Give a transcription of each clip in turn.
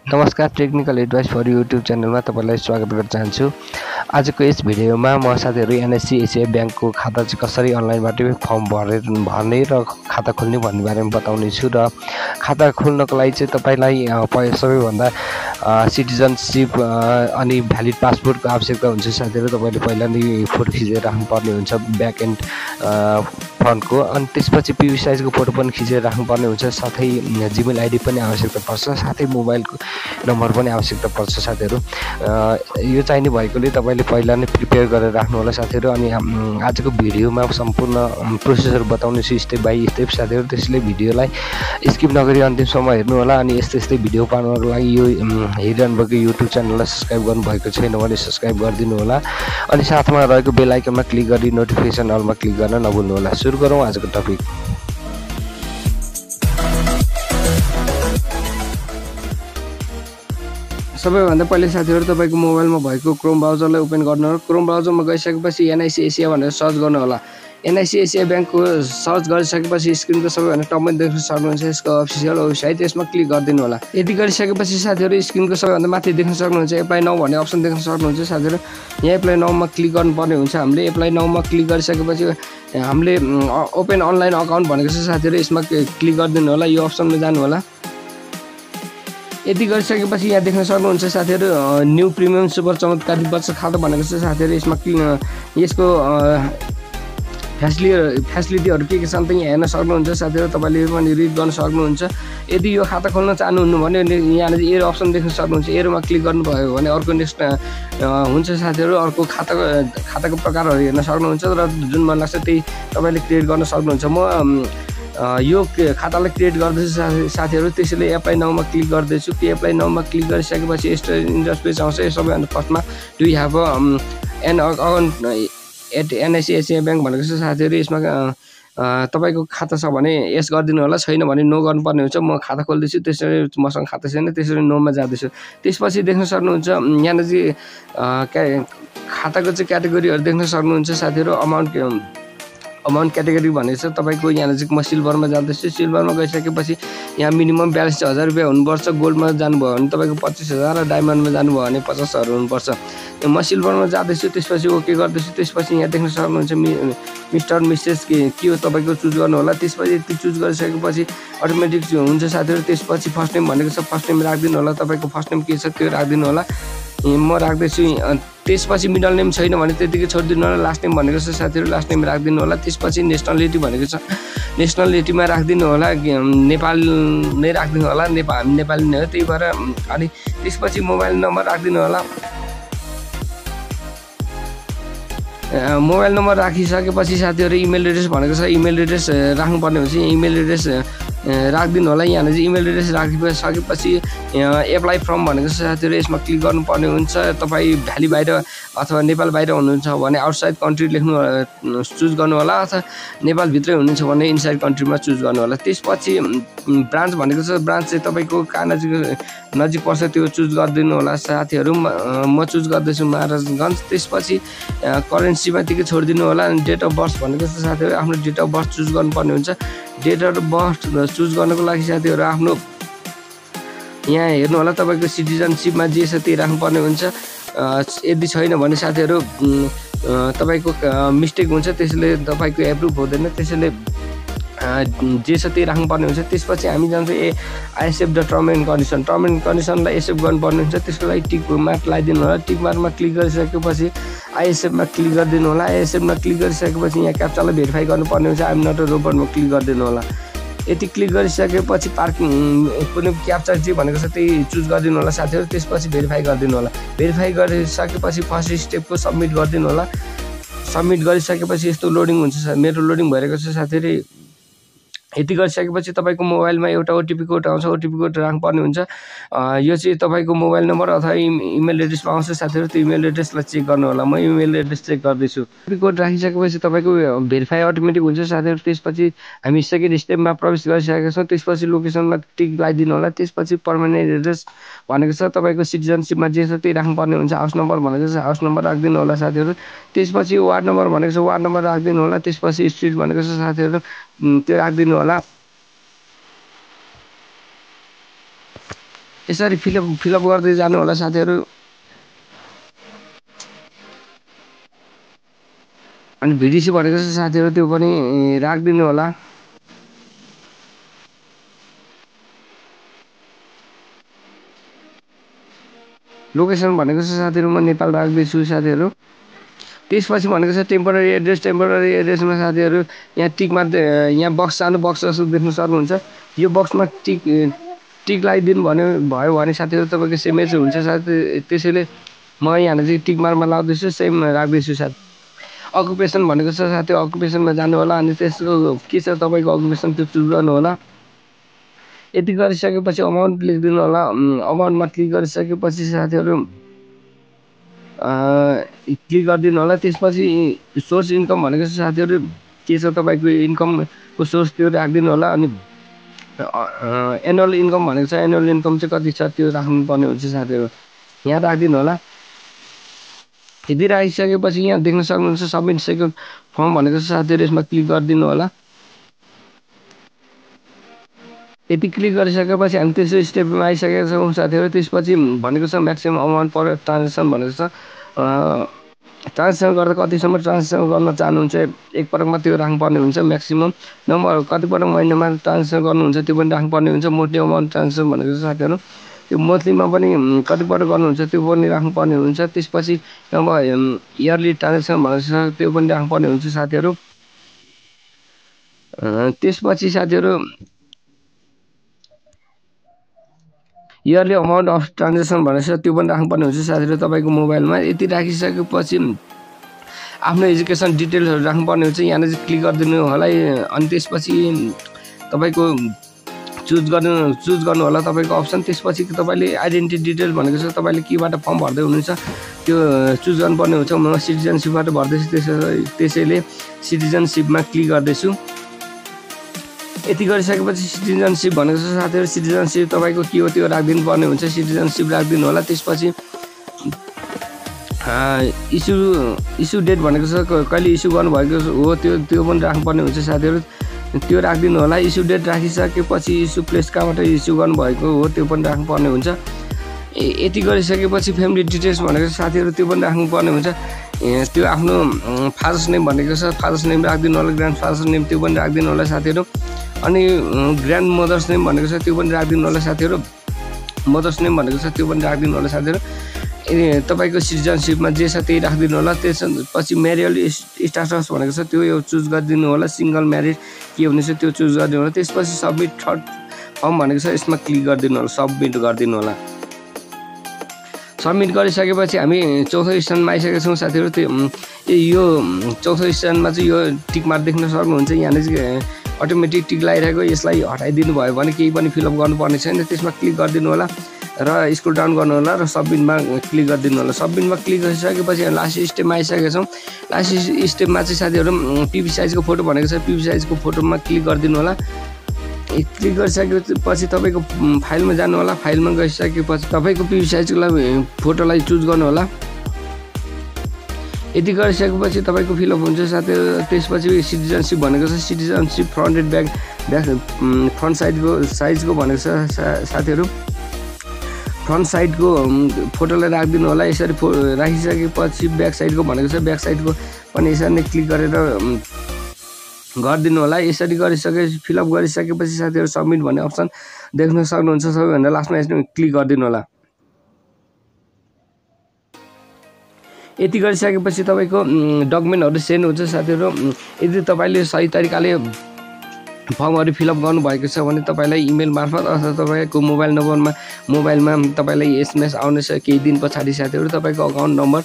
नमस्कार technical advice for YouTube च्यानलमा तपाईँलाई स्वागत गर्न चाहन्छु। आजको यस भिडियोमा म साथीहरू एनएससी एसिया ब्याङ्कको खाता चाहिँ कसरी अनलाइनबाटै फर्म भर्ने र खाता खोल्ने भन्ने बारेमा बताउने छु। र खाता खोल्नको लागि चाहिँ तपाईँलाई सबैभन्दा सिटिजनसिप अनि भ्यालिड पासपोर्टको आवश्यकता हुन्छ। साथीहरू तपाईँले पहिला नै फोटो खिचेर राख्नुपर्ने हुन्छ ब्याक एन्ड फ्रन्टको, अनि त्यसपछि पिभी साइजको फोटो पनि खिचेर राख्नुपर्ने हुन्छ। साथै जिमेल आइडी पनि आवश्यकता पर्छ, साथै मोबाइलको नम्बर पनि आवश्यकता पर्छ। साथीहरू यो चाहिने भएकोले तपाईँले पहिला नै प्रिपेयर गरेर राख्नु होला साथीहरू। अनि आजको भिडियोमा सम्पूर्ण प्रोसेसर बताउने छु स्टेप बाई स्टेप साथीहरू, त्यसैले भिडियोलाई स्किप नगरी अन्तिमसम्म हेर्नु होला। अनि यस्तै भिडियो पाउनको लागि यो हेरिरहनु भएको युट्युब च्यानललाई सब्सक्राइब गर्नुभएको छैन भने सब्सक्राइब गरिदिनु होला, अनि साथमा रहेको बेल आइकनमा क्लिक गरी नोटिफिकेसन अलमा क्लिक गर्न नभुल्नु होला। सुरु गरौँ आजको टपिक। सबैभन्दा पहिले साथीहरू तपाईँको मोबाइलमा भएको क्रोम ब्राउजरलाई ओपन गर्नु होला। क्रोम ब्राउजरमा गइसकेपछि एनआइसी एसिया भनेर सर्च गर्नु होला। एनआइसी एसिया ब्याङ्कको सर्च गरिसकेपछि स्क्रिनको सबैभन्दा टपमा देख्न सक्नुहुन्छ यसको अफिसियल वेबसाइट, यसमा क्लिक गरिदिनु होला। यति गरिसकेपछि साथीहरू स्क्रिनको सबैभन्दा माथि देख्न सक्नुहुन्छ एप्लाई नाउ भन्ने अप्सन देख्न सक्नुहुन्छ। साथीहरू यहाँ एप्लाई नाउमा क्लिक गर्नुपर्ने हुन्छ। हामीले एप्लाई नाउमा क्लिक गरिसकेपछि हामीले ओपन अनलाइन अकाउन्ट भनेको छ साथीहरू, यसमा क्लिक गरिदिनु होला। यो अप्सनमा जानु होला। यति गरिसकेपछि यहाँ देख्न सक्नुहुन्छ साथीहरू न्यू प्रिमियम सुपर चमत्कारी बचत खाता भनेको छ साथीहरू, यसमा यसको फेसिलिटीहरू के छन् त यहाँ हेर्न सक्नुहुन्छ साथीहरू। तपाईँले पनि रिड गर्न सक्नुहुन्छ। यदि यो खाता खोल्न चाहनुहुन्न भने यहाँ एरो अप्सन देख्न सक्नुहुन्छ। एरोमा क्लिक गर्नुभयो भने अर्को नेक्स्ट हुन्छ साथीहरू। अर्को खाताको प्रकारहरू हेर्न सक्नुहुन्छ र जुन मन लाग्छ त्यही तपाईँले क्रिएट गर्न सक्नुहुन्छ। म यो खातालाई क्रिएट गर्दैछु साथीहरू, त्यसैले एप्लाई नाउमा क्लिक गर्दैछु। एप्लाई नाउमा क्लिक गरिसकेपछि यस्तो इन्टरफेस आउँछ। सबैभन्दा फर्स्टमा do you have an account at NIC Asia Bank भनेको छ साथीहरू। यसमा तपाईँको खाता छ भने यस गरिदिनु होला, छैन भने नो गर्नुपर्ने हुन्छ। म खाता खोल्दैछु, त्यसरी मसँग खाता छैन, त्यसरी नोमा जाँदैछु। त्यसपछि देख्न सक्नुहुन्छ यहाँनिर चाहिँ खाताको चाहिँ क्याटेगोरीहरू देख्न सक्नुहुन्छ साथीहरू। अमाउन्ट क्याटेगोरी भनेको छ तपाईँको यहाँ चाहिँ म सिल्भरमा जाँदैछु। सिल्भरमा गइसकेपछि यहाँ मिनिमम ब्यालेन्स 1000 रुपियाँ हुनुपर्छ। गोल्डमा जानुभयो भने तपाईँको 25,000 र डायमन्डमा जानुभयो भने 50,000 हुनुपर्छ। म सिल्भरमा जाँदैछु, त्यसपछि ओके गर्दैछु। त्यसपछि यहाँ देख्न सक्नुहुन्छ मिस्टर मिसेस के हो तपाईँको चुज गर्नु होला। त्यसपछि यति चुज गरिसकेपछि अटोमेटिक हुन्छ साथीहरू। त्यसपछि फर्स्ट नेम भनेको छ, फर्स्ट नेम राखिदिनु होला। तपाईँको फर्स्ट नेम के छ त्यो राखिदिनु होला। म राख्दैछु। त्यसपछि मिडल नेम छैन भने त्यतिकै छोडिदिनु होला। लास्ट नेम भनेको छ साथीहरू, लास्ट नेम राखिदिनु होला। त्यसपछि नेसनलिटी भनेको छ, नेसनलिटीमा राखिदिनु होला। नेपाल नै राखिदिनु होला, नेपाली नै हो त्यही भएर। अनि त्यसपछि मोबाइल नम्बर राखिदिनु होला। मोबाइल नम्बर राखिसकेपछि साथीहरू इमेल एड्रेस भनेको छ, इमेल एड्रेस राख्नुपर्ने हुन्छ। इमेल एड्रेस राखिदिनु होला। यहाँ चाहिँ इमेल एड्रेस राखिसकेपछि एप्लाई फर्म भनेको छ साथीहरू, यसमा क्लिक गर्नुपर्ने हुन्छ। तपाईँ भ्याली बाहिर अथवा नेपाल बाहिर हुनुहुन्छ भने आउटसाइड कन्ट्री लेख्नु चुज गर्नु होला, अथवा नेपालभित्रै हुनुहुन्छ भने इनसाइड कन्ट्रीमा चुज गर्नु होला। त्यसपछि ब्रान्च भनेको छ, ब्रान्च चाहिँ तपाईँको कहाँ नजिक पर्छ त्यो चुज गरिदिनु होला साथीहरू। म चुज गर्दैछु महाराजगञ्ज। त्यसपछि करेन्सीमा त्यतिकै छोडिदिनु होला। डेट अफ बर्थ भनेको छ साथीहरू, आफ्नो डेट अफ बर्थ चुज गर्नुपर्ने हुन्छ। डेट अफ बर्थ चुज गर्नको लागि साथीहरू आफ्नो यहाँ हेर्नु होला। तपाईँको सिटिजनसिपमा जे छ त्यही राख्नुपर्ने हुन्छ। यदि छैन भने साथीहरू तपाईँको मिस्टेक हुन्छ, त्यसैले तपाईँको एप्रुभ हुँदैन। त्यसैले जे छ त्यही राख्नुपर्ने हुन्छ। त्यसपछि हामी जान्छौँ I accept the term and condition. Term and कन्डिसनलाई एक्सेप्ट गर्नुपर्ने हुन्छ। त्यसको लागि टिक मार्क लगाइदिनु होला। टिक मार्कमा क्लिक गरिसकेपछि आई एक्सेप्टमा क्लिक गरिदिनु होला। आई एक्सेप्टमा क्लिक गरिसकेपछि यहाँ क्याप्चालाई भेरिफाई गर्नुपर्ने हुन्छ। आइएम नट अ रोबोटमा क्लिक गरिदिनु होला। यति क्लिक गरिसकेपछि पार्किङ कुनै क्याप्चा जे भनेको छ त्यही चुज गरिदिनु होला साथीहरू। त्यसपछि भेरिफाई गरिदिनु होला। भेरिफाई गरिसकेपछि फर्स्ट स्टेपको सब्मिट गरिदिनु होला। सब्मिट गरिसकेपछि यस्तो लोडिङ हुन्छ। मेरो लोडिङ भइरहेको छ साथीहरू। यति गरिसकेपछि तपाईँको मोबाइलमा एउटा ओटिपी कोड आउँछ। ओटिपी कोड राख्नुपर्ने हुन्छ। यो चाहिँ तपाईँको मोबाइल नम्बर अथवा इमेल एड्रेसमा आउँछ साथीहरू। त्यो इमेल एड्रेसलाई चेक गर्नु होला। म इमेल एड्रेस चेक गर्दैछु। ओटिपी कोड राखिसकेपछि तपाईँको भेरिफाई अटोमेटिक हुन्छ साथीहरू। त्यसपछि हामी सेकेन्ड स्टेपमा प्रवेश गरिसकेका छौँ। त्यसपछि लोकेसनमा टिक लगाइदिनु होला। त्यसपछि पर्मानेन्ट एड्रेस भनेको छ तपाईँको सिटिजनसिपमा जे छ त्यही राख्नुपर्ने हुन्छ। हाउस नम्बर भनेको छ, हाउस नम्बर राखिदिनु होला साथीहरू। त्यसपछि वार्ड नम्बर भनेको छ, वार्ड नम्बर राखिदिनु होला। त्यसपछि स्ट्रिट भनेको छ साथीहरू, त्यो राखिदिनु होला। यसरी फिलअप गर्दै जानु होला साथीहरू। अनि भिडिसी भनेको छ साथीहरू त्यो पनि राखिदिनु होला। लोकेसन भनेको छ साथीहरू म नेपाल राख्दैछु साथीहरू। त्यसपछि भनेको छ टेम्पोररी एड्रेसमा साथीहरू यहाँ टिकमा यहाँ बक्स सानो बक्स जस्तो देख्न सक्नुहुन्छ। यो बक्समा टिक लगाइदिनु भयो भने साथीहरू तपाईँको सेमेज हुन्छ साथी। त्यसैले म यहाँनिर चाहिँ टिक मार्कमा लाउँदैछु, सेम राख्दैछु साथी। अकुपेसन भनेको छ साथी, अकुपेसनमा जानु होला। अनि त्यसको के छ तपाईँको अकुपेसन त्यो चुज गर्नु होला। यति गरिसकेपछि अमाउन्ट लेखिदिनु होला। अमाउन्टमा क्लिक गरिसकेपछि साथीहरू क्लिक गरिदिनु होला। त्यसपछि सोर्स इन्कम भनेको छ साथीहरू के छ तपाईँको इन्कमको सोर्स त्यो राखिदिनु होला। अनि एनुअल इन्कम भनेको छ, एनुअल इन्कम चाहिँ कति छ त्यो राख्नुपर्ने हुन्छ साथीहरू, यहाँ राखिदिनु होला। यदि राखिसकेपछि यहाँ देख्न सक्नुहुन्छ सबमिट सेकेन्ड फर्म भनेको छ साथीहरू, यसमा क्लिक गरिदिनु होला। यति क्लिक गरिसकेपछि हामी तेस्रो स्टेपमा आइसकेका छौँ साथीहरू। त्यसपछि भनेको छ म्याक्सिमम् अमाउन्ट पर ट्रान्जेक्सन भनेको छ। ट्रान्जेक्सन गर्दा कतिसम्म ट्रान्जेक्सन गर्न चाहनुहुन्छ एक पटकमा त्यो राख्नुपर्ने हुन्छ। म्याक्सिमम् नम्बर कति पटक महिनामा ट्रान्जेक्सन गर्नुहुन्छ त्यो पनि राख्नुपर्ने हुन्छ। मोस्टली अमाउन्ट ट्रान्जेक्सन भनेको छ साथीहरू त्यो मन्थलीमा पनि कति पटक गर्नुहुन्छ त्यो पनि राख्नुपर्ने हुन्छ। त्यसपछि अब इयरली ट्रान्जेक्सन भनेको छ त्यो पनि राख्नुपर्ने हुन्छ साथीहरू। त्यसपछि साथीहरू इयरली अमाउन्ट अफ ट्रान्जेक्सन भनेको छ त्यो पनि राख्नुपर्ने हुन्छ साथीहरू तपाईँको मोबाइलमा। यति राखिसकेपछि आफ्नो एजुकेसन डिटेल्सहरू राख्नुपर्ने हुन्छ, यहाँ चाहिँ क्लिक गरिदिनु होला। अनि त्यसपछि तपाईँको चुज गर्नु होला तपाईँको अप्सन। त्यसपछि तपाईँले आइडेन्टिटी डिटेल्स भनेको छ तपाईँले केबाट फर्म भर्दै हुनुहुन्छ त्यो चुज गर्नुपर्ने हुन्छ। म सिटिजनसिपबाट भर्दैछु, त्यसैले सिटिजनसिपमा क्लिक गर्दैछु। यति गरिसकेपछि सिटिजनसिप भनेको छ साथीहरू, सिटिजनसिप तपाईँको के हो त्यो राखिदिनु पर्ने हुन्छ, सिटिजनसिप राखिदिनु होला। त्यसपछि इस्यु डेट भनेको छ कहिले इस्यु गर्नुभएको हो त्यो पनि राख्नुपर्ने हुन्छ साथीहरू, त्यो राखिदिनु होला। इस्यु डेट राखिसकेपछि इस्यु प्लेस कहाँबाट इस्यु गर्नुभएको हो त्यो पनि राख्नुपर्ने हुन्छ। यति गरिसकेपछि फ्यामिली डिटेल्स भनेको छ साथीहरू त्यो पनि राख्नुपर्ने हुन्छ। त्यो आफ्नो फादर्स नेम भनेको छ फादर्स नेम राखिदिनु होला, ग्रान्ड फादर्स नेम त्यो पनि राखिदिनु होला साथीहरू। अनि ग्रान्ड मदर्स नेम भनेको छ त्यो पनि राखिदिनु होला साथीहरू। मदर्स नेम भनेको छ त्यो पनि राखिदिनु होला साथीहरू। तपाईँको सिटिजनसिपमा जे छ त्यही राखिदिनु होला। त्यसपछि म्यारियल स्ट्याटस भनेको छ त्यो चुज गरिदिनु होला, सिङ्गल म्यारिड के हुनेछ त्यो चुज गरिदिनु होला। त्यसपछि सबमिट थर्ड फर्म भनेको छ यसमा क्लिक गरिदिनु होला, सबमिट गरिदिनु होला। सबमिट गरिसकेपछि हामी चौथो स्थानमा आइसकेका छौँ साथीहरू। यो चौथो स्थानमा चाहिँ यो टिक मार्क देख्न सक्नुहुन्छ, यहाँनिर चाहिँ अटोमेटिक टिक लगाइरहेको, यसलाई हटाइदिनु भयो भने केही पनि फिलअप गर्नुपर्ने छैन। त्यसमा क्लिक गरिदिनु होला र स्क्रोल डाउन गर्नु होला र सबमिटमा क्लिक गरिदिनु होला। सबमिटमा क्लिक गरिसकेपछि लास्ट स्टेपमा आइसकेका छौँ। लास्ट स्टेपमा चाहिँ साथीहरू पिपी साइजको फोटो भनेको छ, पिपी साइजको फोटोमा क्लिक गरिदिनु होला। क्लिक गरिसकेपछि तपाईँको फाइलमा जानु होला। फाइलमा गइसकेपछि तपाईँको पिपी साइजको फोटोलाई चुज गर्नु होला। यति गरिसकेपछि तपाईँको फिलअप हुन्छ साथीहरू। त्यसपछि सिटिजनसिप भनेको छ, citizenship front and back front साइजको भनेको छ साथीहरू। फ्रन्ट साइडको फोटोलाई राखिदिनु होला। यसरी राखिसकेपछि ब्याक साइडको भनेको छ, ब्याक साइडको पनि यसरी नै क्लिक गरेर गरिदिनु होला। यसरी गरिसकेपछि फिलअप गरिसकेपछि साथीहरू सबमिट भन्ने अप्सन देख्न सक्नुहुन्छ। सबैभन्दा लास्टमा यसमा क्लिक गरिदिनु होला। यति गरिसकेपछि तपाईँको डकुमेन्टहरू सेन्ड हुन्छ साथीहरू। यदि तपाईँले सही तरिकाले फर्महरू फिलअप गर्नुभएको छ भने तपाईँलाई इमेल मार्फत अथवा तपाईँको मोबाइलमा तपाईँलाई एसएमएस आउनेछ केही दिन पछाडि साथीहरू। तपाईँको अकाउन्ट नम्बर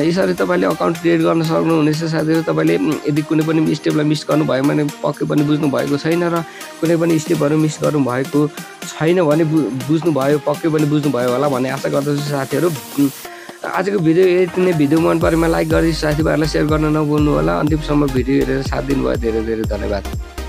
यसरी तपाईँले अकाउन्ट क्रिएट गर्न सक्नुहुनेछ साथीहरू। तपाईँले यदि कुनै पनि स्टेपलाई मिस गर्नुभयो भने पक्कै पनि बुझ्नुभएको छैन र कुनै पनि स्टेपहरू मिस गर्नुभएको छैन भने बुझ्नुभयो, पक्कै पनि बुझ्नुभयो होला भन्ने आशा गर्दछु साथीहरू। आजको भिडियो यति नै। भिडियो मन परेमा लाइक गरी साथीभाइहरूलाई सेयर गर्न नभुल्नु होला। अन्तिमसम्म भिडियो हेरेर साथ दिनुभयो धेरै धेरै धन्यवाद।